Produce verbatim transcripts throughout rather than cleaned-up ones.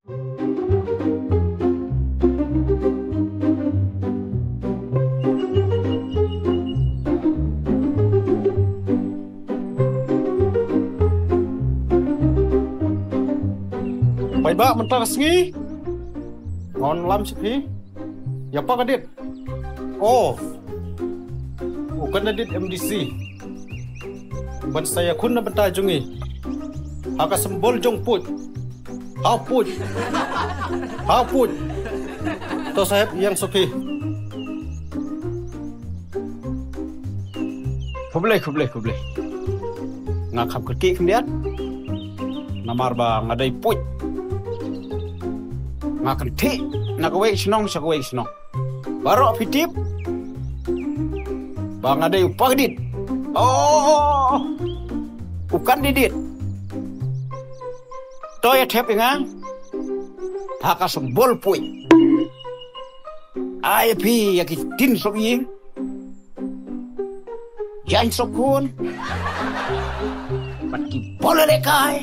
Paidbah, mynta ka sngi ngan lam sha phi ïa u pa ka dit. Oh, u candidate M D C ban sa ïakhun na bynta jong ngi ha ka symbol jong puit. Ha puit. Ha puit. To saheb, ïeng sha phi. Khublei, khublei, khublei. Nga kham kyrkieh khyndiat namar ba nga dei puit. Nga kynthih na kawei ka shnong sha kawei ka shnong. Baroh phi tip ba nga dei u pa ka dit. Oh, u candidate. To ïa thep ïa nga ha ka symbol puit. Ai phi ïa ki tin sop ïing, jaiñ sop khun, bad ki bor lehkai,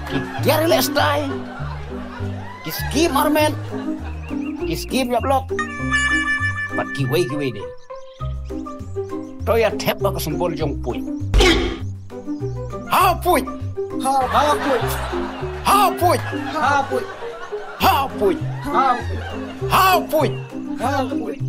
ki tiar lehstai, ki skim armet, ki skim ïap lok, bad kiwei kiwei de. To ïa thep ha ka symbol jong puit. Ha puit. Ha, ha puit. Ha puit. Ha puit. Ha puit. Ha puit. Ha puit. Ha puit.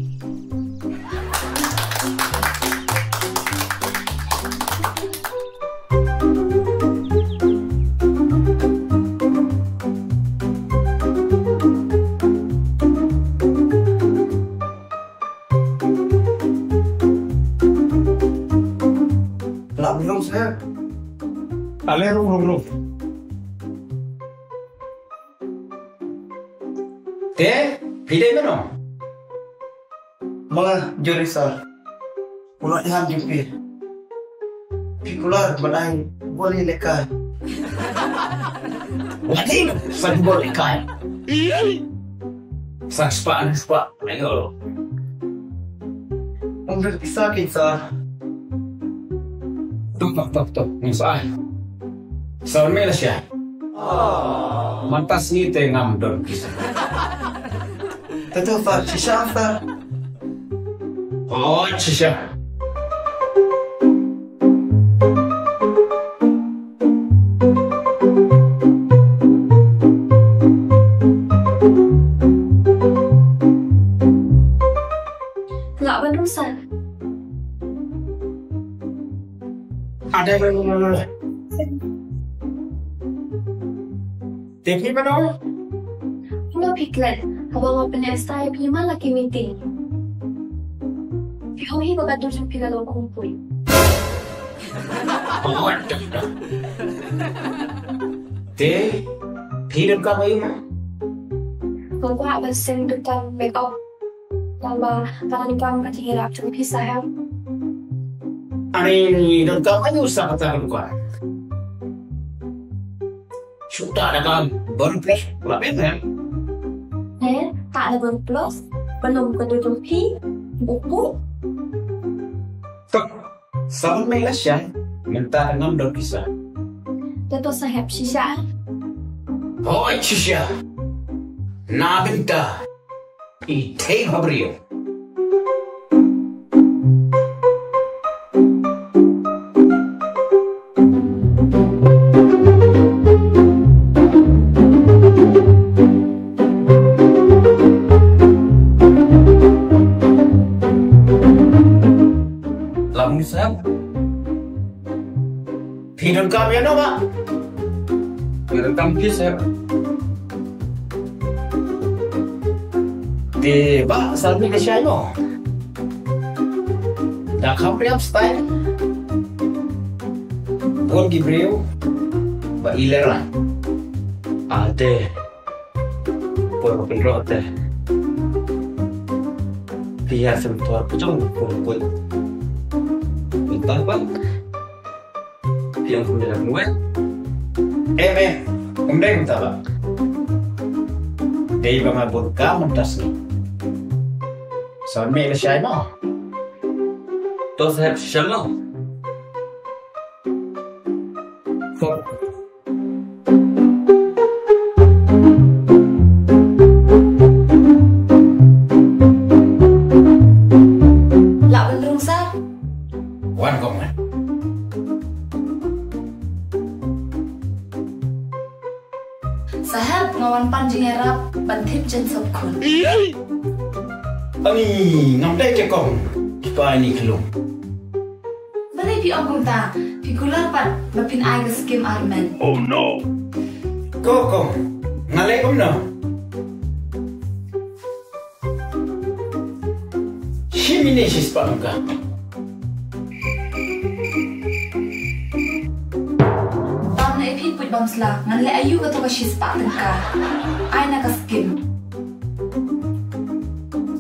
Lah, rung, sir. Ale, rung, rung, rung. Te, phi dei mano? Ma nga Jori, sir. Pule ïa nga jong phi. Phi kular ban ai bor lehkai. Wat ïa sa bor lehkai. Sa spah, spah. Ayo. Ym don pisa kein, sir. Tok, tok, tok, tok. Ngam sa ai. Sa wan mih lashai. Mynta sngi te ngam don pisa. Te to, sir, shisha, sir. Oh, shisha. Lah ban rung, sir. Ada. Te phi mano? Nga phi klet, haba nga pynïaid stai phi ma la ki meeting. Phi ong hi ba ka dur jong phi ka long kum pui. Te phi donkam aïu ma? Nga kwah ban seng donkam makeup. Tang ba ka donkam ka jingïarap jong phi sahep. Ani donkam aïu sa kata donkam. Shu tah da ka Bond Plus la pyneh. Eh, tah da Bond Plus, pynlong ka dur jong phi, buku. Tok, sa wan mih lashai, mynta ngam don pisa. Te to sahep shisha. Hooid shisha. Na bynta i thei ha briew. Lam ni sahep. Phi donkam ïano bah? Phi donkam phi sahep. Te bah, sa wan mih lashai mo. Da kham riam style. Bun ki briew ba i lera. Ade. Por ba pynroh te. Phi ïa sem tor pujong pun pun. Mynta ba. Phi ong kumne da kumne. Em, em. Kumne mynta ba. Dei ba nga bun ka mynta sngi. Sa wan mih lashai mo. To sahep shisha mo. Fok. Saheb, nga wan pan jingïarap ban thied jaiñ sop khun. Ani, ngam dei te kong. Ki pa ini khlung. Balei phi ong kumta? Phi kular pat ba phin ai ka skim armen. Oh no. Ko kong, nga leh kumno? Shi minit shispah tyngka. Bam na iphi puit bam sla, ngan leh aïu kato ka shispah tyngka. Ai na ka skim.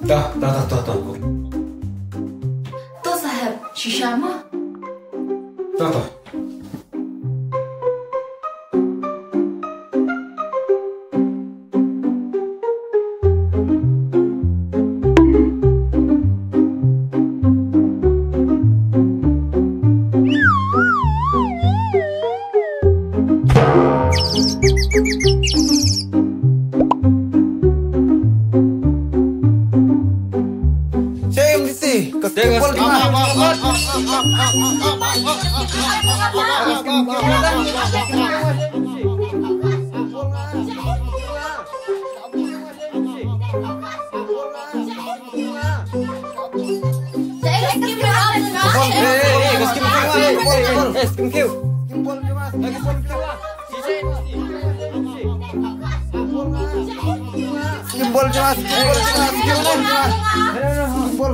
Ta, ta, ta, ta, ta. To saheb, shisha mo. Ta, ta. Same sih, ka skim bol jong nga. Bol, eh, eh, eh, ka skim bol, eh, bol, eh, bol. Eh, skim kiu. Skim bol jong nga, skim bol jong nga, skim bol jong nga, skim bol jong nga. Skim bol.